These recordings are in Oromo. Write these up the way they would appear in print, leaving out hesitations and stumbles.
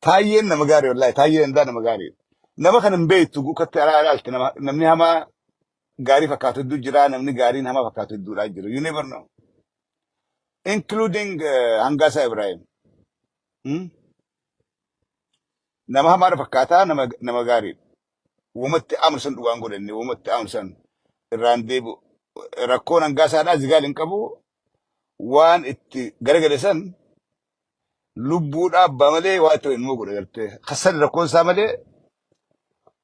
Taayyeen nama gaarii wallaahi taayyeen danda'a nama gaarii. Nama kana hin beektu gukkatti alaa ilaalte nama namni hamaa gaarii fakkaatu hedduu jira namni gaariin hamaa fakkaatu hedduudhaa jiru. You never know. Including Hangaasaa Ibrahim. Hmm? Nama hamaadha fakkaataa nama nama gaarii. Wamatti amnu san dhugaan godhanne wamatti amnu san irraan deebi'u. Rakkoon hangaasaadhaa zigaal hin qabu waan itti garagale san lubbuudhaa abbaa malee waa itti immoo godhe gartee. Kasan rakkoon isaa malee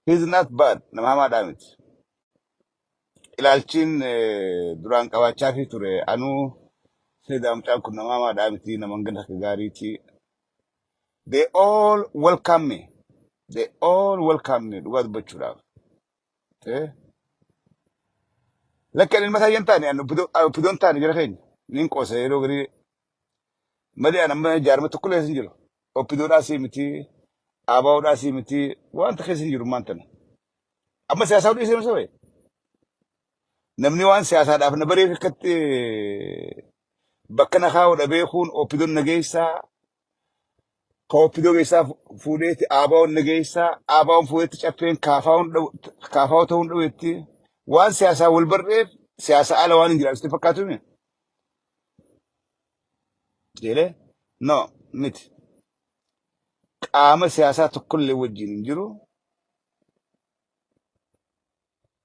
he is not bad nama hamaadhaa miti. Ilaalchiin duraan qabaachaa fi ture anuu seedaa mucaan kun nama hamaadhaa miti nama hangana akka gaariiti. They all welcome me. They all welcome me dhugaa dubbachuudhaaf. Eh? Lakki ani ilma isaa hin taane ani oppidoon taane jara keenya. Nin qoosa yeroo garii malee ani amma jaarma tokko illee hin jiru. Oppidoodhaa sii miti, ABOdhaa sii miti, wanta keessa hin jiru maan tana. Amma siyaasaa dhiisee misa wayi. Namni waan siyaasaadhaaf na bareef akkatti bakka na kaa'u dhabee kun oppidoon na geessaa ka oppidoo keessaa fuudheetti ABOn na geessaa ABOn fuudheetti caffeen kaafaa'oo ta'uun dhabeetti waan siyaasaa wal barreef siyaasa ala waan hin jiraatu sitti fakkaatu mi? Jedhee no miti. Qaama siyaasaa tokkollee wajjin hin jiru.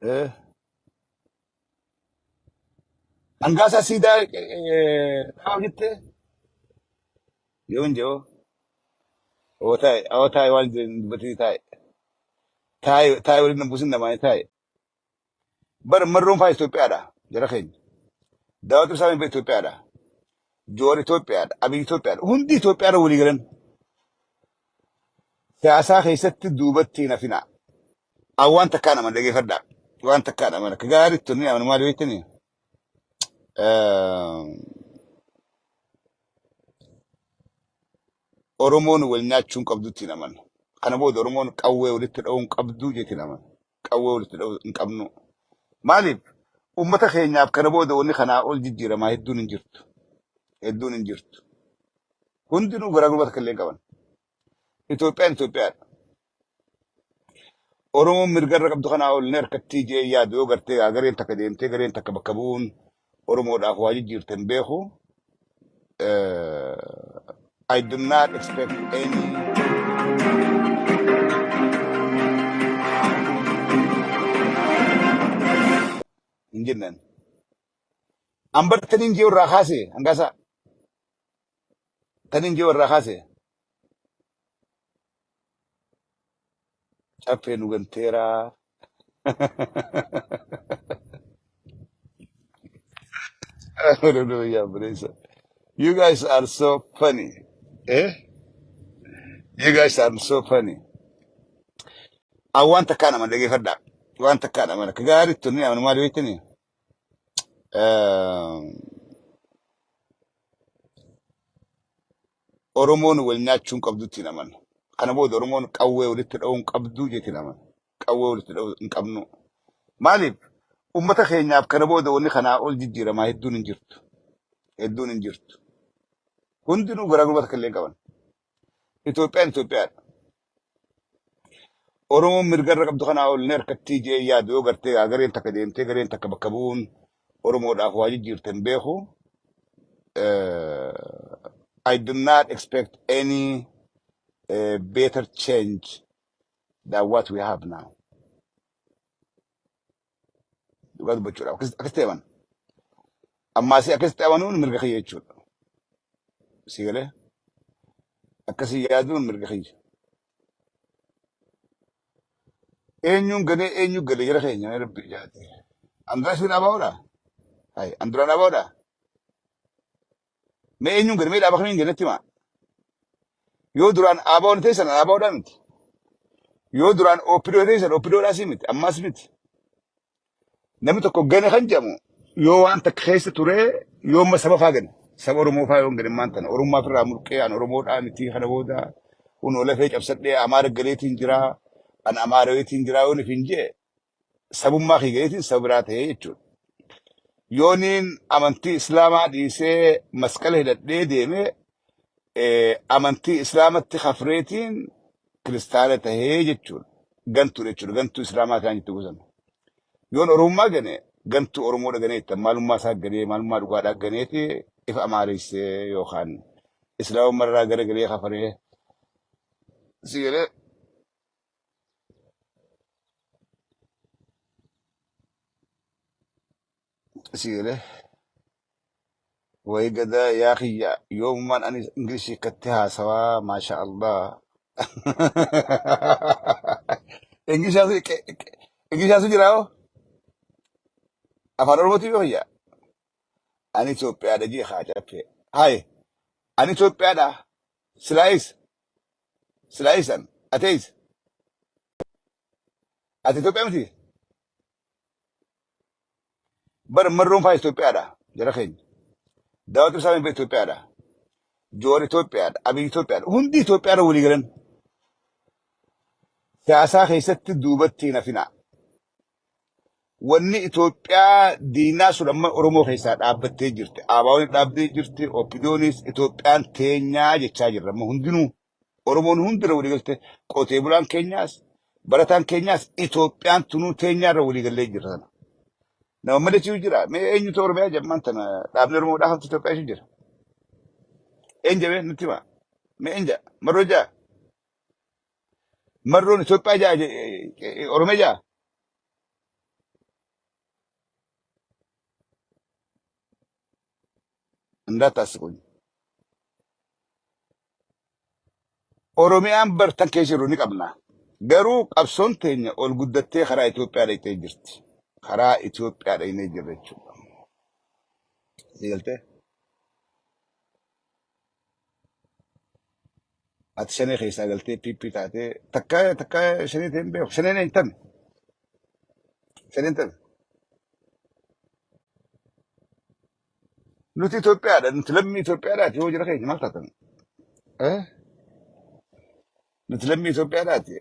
Eh, Hangaasaa siidaa dhaaba jettee yoo hin jiru. Oo taa'e oo taa'e waan dubbatee taa'e. Taa'e taa'e waliin na buusin namaa taa'e. Bar marroon faa Itoophiyaadha jara keenya. Daawit Ibsaa Itoophiyaadha. Joowar Itoophiyaadha. Abiy Itoophiyaadha. Hundi Itoophiyaadha walii galan. Siyaasaa keessatti duubatti hin hafinaa. An waan takkaan amana dhageeffadhaa. Waan takkaan amana. Akka gaariitti tonni amana maali beektanii? Oromoon wal nyaachuu hin qabdutti hin amana. Kana booda Oromoon qawwee walitti dha'uu hin qabdu jetti hin amana. Qawwee walitti dha'uu hin qabnu. Maaliif? Uummata keenyaaf kana booda wanni kanaa ol jijjiiramaa hedduun hin jirtu. Hedduun hin jirtu. Hundinuu garaagarummaa takka illee hin qaban. Itoophiyaan Itoophiyaadha. Oromoon mirga irra qabdu kanaa ol ni harkattii jee yaadu yoo gartee gaa gareen takka deemtee gareen takka bakka bu'uun Oromoodhaaf waa jijjiirte hin beeku. I do not expect any hin jennan. An bar taniin jee irraa kaase hangaasa taniin jee irraa kaase caffee nu ganteeraa. I don't know, yeah, but it's, you guys are so funny. Eh? You guys are so funny. I want takkaan amana dhageeffadhaa. Waan takkaan amana. Akka gaariitti tonni amana maali beektanii? Oromoon wal nyaachuu hin qabdutti hin amanu. Kana booda Oromoon qawwee walitti dha'uu hin qabdu jetti hin amanu. Qawwee walitti dha'uu hin qabnu. Maaliif? Uummata keenyaaf kana booda wanni kanaa ol jijjiiramaa hedduun hin jirtu. Hedduun hin jirtu. Hundinuu garaagarummaa takka illee hin qaban. Itoophiyaan Itoophiyaadha. Oromoon mirga irra qabdu kanaa ol ni harkattii jee yaadu yoo gartee gaa gareen takka deemtee gareen takka bakka bu'uun Oromoodhaaf waa jijjiirte hin beeku. I do not expect any better change than what we have now. Dhugaa dubbachuudhaaf akkas ta'e amana. Ammaasii akkas ta'e amanuun mirga kiyya jechuudha. Si galee akkasii yaaduun mirga kiyya. Eenyuun galee eenyu galee jara keenya rabbi jaate. Anduraa isin abaa'oodha? Hai anduraan abaa'oodha? Mee eenyuun gale mee dhaaba kamiin galetti himaa? Yoo duraan ABO'n teessan ABOdhaa miti. Yoo duraan OPDO teessan OPDOdhaas miti. Ammaas miti. Namni tokko gane kan jedhamu yoo waan takka keessa ture yoo amma saba faa gane. Saba Oromoo faa yoo hin ganin maan tana. Oromummaa ofirraa mulqee an Oromoodhaa miti kana booda kunoo lafee cabsadhee Amaara galeetiin jira. An Amaaraweetiin jira yoo hin jee sabummaa kee galeetiin saba biraa ta'ee jechuudha. Yooniin amantii Islaamaa dhiisee masqala hidhadhee deeme Amantii Islaamatti kafreetiin kiristaana tahee jechuudha. Gantuudha jechuudha. Gantuu Islaamaa ta'an jechuudha gosan. Yoon Oromummaa gane gantuu Oromoodha ganee jettan maalummaa isaa ganee maalummaa dhugaadhaa ganeeti ifa amaareessee yookaan Islaamummaa irraa garagalee kafaree si galee si galee wayi gadaa yaa kiyya yoomumaan ani Ingilishii akkatti haasawaa maasha Allah. Ingilishaasu jiraa hoo? Afaan Oromootiin yoo kiyya ani Itoophiyaadha jee haa caffee. Haye ani Itoophiyaadha silaayis silaayisan atees ati Itoophiyaa miti bar marroon faa Itoophiyaadha jara keenya. Daawit Ibsaa bar Itoophiyaadha. Joowar Itoophiyaadha. Abiy Itoophiyaadha. Hundi Itoophiyaadha walii galan. Siyaasaa keessatti duubatti hin hafinaa. Wanni Itoophiyaa diinaa sun amma Oromoo keessaa dhaabbattee jirti. ABO'n dhaabdee jirti. OPDOnis Itoophiyaan teenyaa jechaa jirra. Amma hundinuu Oromoon hundira walii galte qotee bulaan keenyaas barataan keenyaas Itoophiyaan tunuu teenyaarra walii gallee jirra sana. Nama madachiisu jira. Mee eenyutu Oromiyaa jammaan tana dhaabni Oromoo dhaabtu Itoophiyaa ishee jira. Eenyu jabee nutti hima. Mee eenyu ja'a? Marroo ja'a? Marroon Itoophiyaa ja'a Oromiyaa ja'a? Indaataasiquun. Oromiyaan bartan keessa jiru ni qabna. Garuu qabsoon teenya ol guddattee karaa Itoophiyaa dhaqxee jirti. Karaa Itoophiyaa dhaqnee jirra jechuudha. Si galtee? Ati shanee keessaa galtee PP taatee takka takka shanee ta'e hin beeku. Shaneen hin tame. Shaneen tame. Nuti Itoophiyaadha. Nuti lammii Itoophiyaadhaati. Yoo jira keenya maal taatan? Eh? Nuti lammii Itoophiyaadhaati.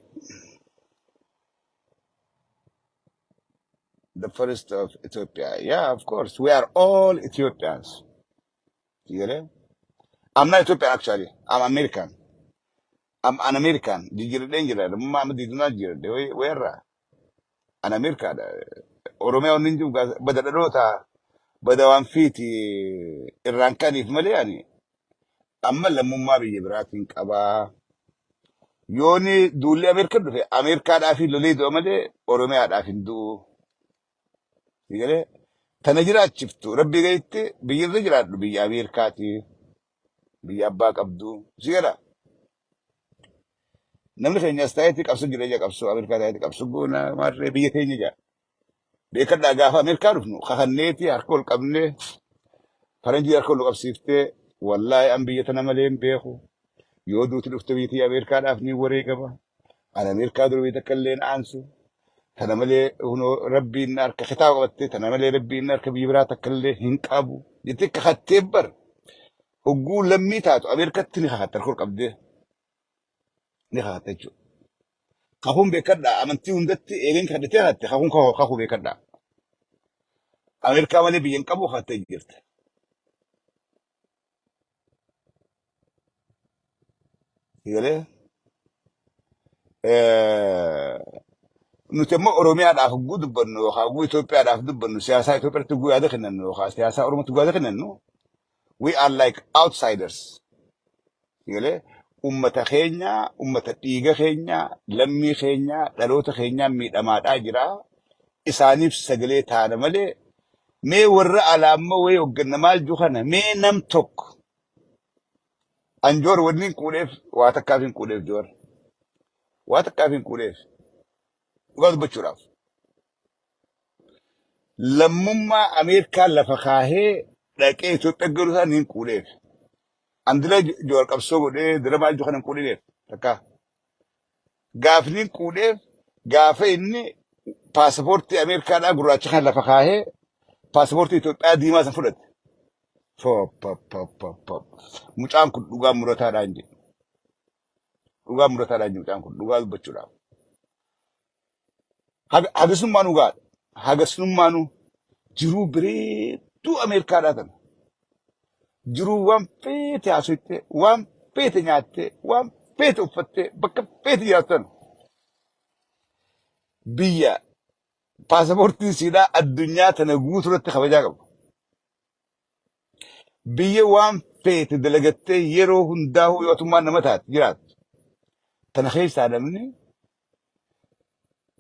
The first of Ethiopia. Yeah, of course. We are all Ethiopians. You get it? I'm not Ethiopian actually. I'm American. I'm an American. Jijjiiradheen jira. Lammummaa amma diidunaa jijjiiradhe. Weerra. An Ameerikaadha. Oromiyaa wanni hin jiru bada dhaloota bada waan fiiti irraan kaniif malee ani amma lammummaa biyya biraatiin qabaa. Yooni duulli Ameerikaa dhufe Ameerikaadhaaf lolee du'a malee Oromiyaadhaaf hin du'u. Sigalee tana jiraachiftu rabbii gahitti biyya irra jiraadhu biyya Ameerikaati biyya abbaa qabdu. Sigala namni keenya as taa'etti qabsoo jira ija qabsoo Ameerikaa taa'etti qabsoo goona maarree biyya teenya jaa. Beekadhaa gaafa Ameerikaa dhufnu kakanneeti harka ol qabnee faranjii harka ol nu qabsiiftee wallaahi an biyya tana malee hin beeku. Yoo duuti dhufte biyya tiyya Ameerikaadhaaf ni wareegama. An Ameerikaa dura biyya takka illee hin aansu. Tana malee hunoo rabbiin na harka kitaaba qabattee tana malee rabbiin na harka biyya biraa takka illee hin qabu. Jettee kakattee bar hogguu lammii taatu Ameerikaatti ni kakatta harka ol qabdee ni kakatta jechuudha. Kakuun beekadhaa amantii hundatti eegeen kadhatee kakatte kakuun kakuu beekadhaa. Ameerikaa malee biyya hin qabu kakattee jirta. Galee nuti immoo Oromiyaadhaaf hogguu dubbannu yookaan hogguu Itoophiyaadhaaf dubbannu siyaasaa Itoophiyaatti hogguu yaada kennannu yookaan siyaasaa Oromootti hogguu yaada kennannu we are like outsiders. Galee ummata keenya, ummata dhiiga keenya, lammii keenya, dhaloota keenyaa miidhamaadhaa jira. Isaaniif sagalee taana malee mee warra alaa ammoo wayii hoogganna maal jiru kana mee nam tokko an joor wanni hin quudheef waa takkaaf hin quudheef joor waa takkaaf hin quudheef dhugaa dubbachuudhaaf lammummaa Ameerikaa lafa kaahee dhaqee Itoophiyaa galuu isaa hin quudheef an dila joor qabsoo godhee dila maal jiru kana hin quudhineef takkaa gaafni hin quudheef gaafa inni paasapoortii Ameerikaadhaa gurraacha kana lafa kaahee paasapoortii Itoophiyaa diimaa san fudhate. Pop, pop, pop, pop, pop. Mucaan kun dhugaa murataadhaan jedhe. Dhugaa murataadhaan jedhe mucaan kun dhugaa dubbachuudhaaf. Hagasummaan dhugaadha. Hagasummaanuu jiruu bareedduu Ameerikaadhaa tana. Jiruu waan feete haasofte waan feete nyaattee, waan feete uffattee, bakka feete jiraattu tana. Biyya paasapoortiin siidhaa addunyaa tana guutuu irratti kabajaa qabu. Biyya waan feete dalagattee yeroo hundaa'uu yoo atummaan nama taate jiraattu. Tana keessaa namni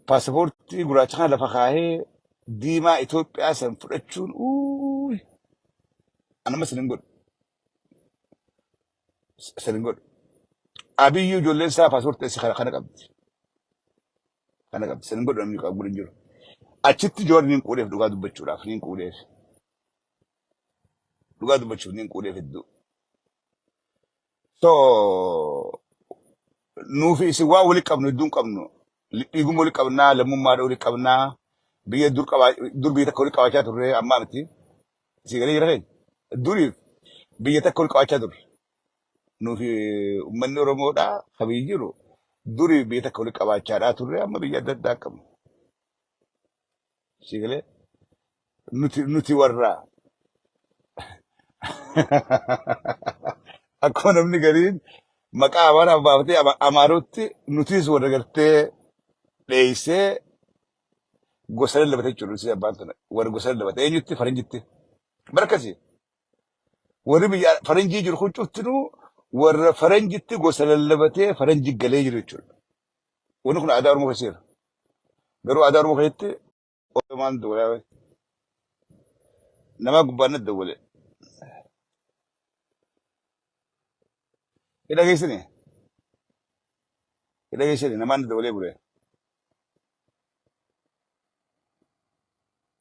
paasapoortii gurraacha kana lafa kaahee diimaa Itoophiyaa san fudhachuun uuyi anama san hin godhu. San hin godhu. Abiyyuu ijoolleen isaa paasapoortii asii kana qabdi. Kana qabdi. San hin godhu namni qabu hin jiru. Achitti Jowaar ni hin quudheef dhugaa dubbachuudhaaf ni hin quudheef. Dhugaa dubbachuuf ni hin quudheef hedduu. So nuufi isin waan wali qabnu hedduun qabnu. Dhiiguma wali qabnaa, lammummaadha wali qabnaa. Biyya dur qabaa dur biyya takka wali qabaachaa turre ammaa miti. Isin galee jira keenya. Duriif biyya takka wali qabaachaa turre. Nuufi uummanni Oromoodhaa ka biyya jiru durii biyya takka wali qabaachaadhaa turre amma biyya adda addaa qabna. Isin galee nuti warra akkuma namni gariin maqaa amaaraa baafatee amaarutti nutis warra gartee dheeysee gosa lallabate jechuudha. Nutis abbaan tana warra gosa lallabate eenyutti faranjitti barkasi warri biyya faranjii jiru kun cuftinuu warra faranjitti gosa lallabatee faranji galee jiru jechuudha. Wanni kun aadaa Oromoo keessa jira. Garuu aadaa Oromoo keessatti Oromaan dawwalaa nama gubbaan na dawwale. Hidha geessine hidha geessine namaan na dawwalee bule.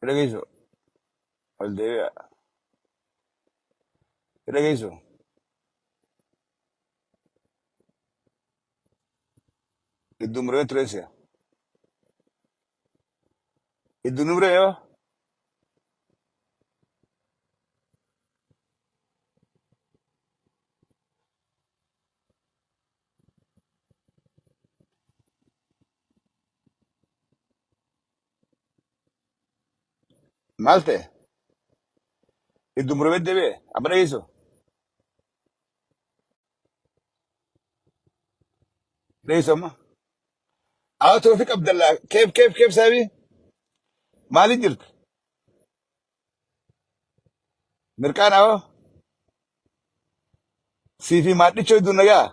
Hidha geessu ol deebi'a. Hidha geessu iddoo muree ture si'a. Iddoo muree yoo maal ta'e iddoo muree deebi'e amma dhageessu dhageessu amma. Haa Toofiq Abdallaa keef keef keef saabii maaliin jirta? Mirqaan awoo sii fi maadhichoo iddoo nagaa.